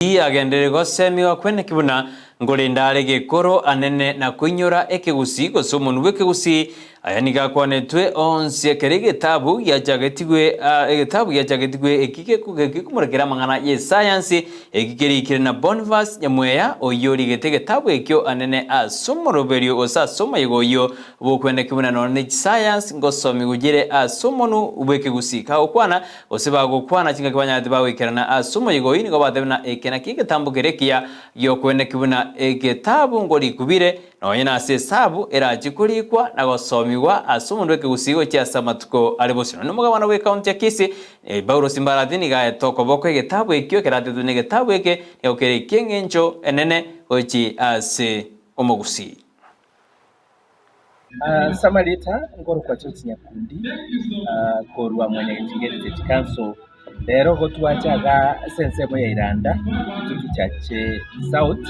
Agenderere gosemigwa kweneki buna nkorenda are gekoro anene na koinyora ekegusii gose omonwa bw'ekegusii. Aya nigo akwanetwe onsi ekero egetabu giachagetigwe egetabu giachagetigwe eki gekomorekera amang'ana y'esayansi eki kerikire na Boniface Nyamweya oyio origete egetabu ekio anene ase omoroberio gose ase omoyega oyio bw'okweneki buna nonya ne chisayansi ngosomigwa chire ase omonwa bw'ekegusii. Kagokwana Gose bagokwana chingaki banyarete bagoikerana ase omoyega oyio nigo batebe na eke nakio egetambo kere ekiya gi'okweneki buna egetabu ngorikubire, nonye nase esabu erachie korikwa na gosomigwa ase omonto bw'ekegusii gochia ase amatuko are bosio. Nonye nomogabana bw'ekaunti ya Kisii, Paulo Simbarati nigo aete okoboko egetabu ekio ekeratetwe negetabu eke nigo kere eki'engencho enene gochia ase omogusii. Ase amarieta nkorokwa George Nyakundi korwa Mwanyagetinga Heritage Council, rero igo twacha igaa ase ensemo ya Iranda Kitutu Church South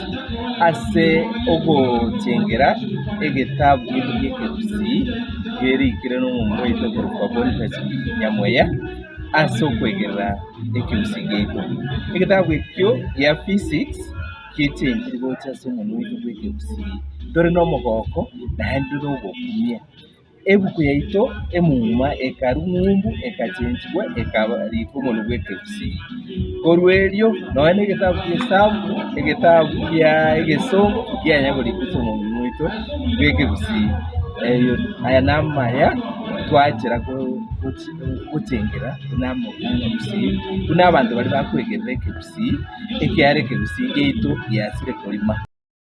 ase ogochengera egetabu giaito gia ekegusii kerikire na omomura oito okorokwa Boniface Nyamweya ase okoegerera ekegusii giaito. Egetabu ekio gia Physics. Gechenchire gocha ase omonwa oito bw'ekegusii, tore nomogoko naende nogokumia. Ebuku yaito emuma ekarwa ng'umbu ekachenchigwa ekarikwa omonwa bw'ekegusii. Korwa erio nonya na egetabu kia esabu, egetabu kia egesongo nkianya korikwa ase omonwa oito bw'ekegusii. Eyo aya namaya twachera gochengera buna omogusii, buna abanto baria bakwegerera ekegusii. Ekiagera ekegusii giaito giasire korima.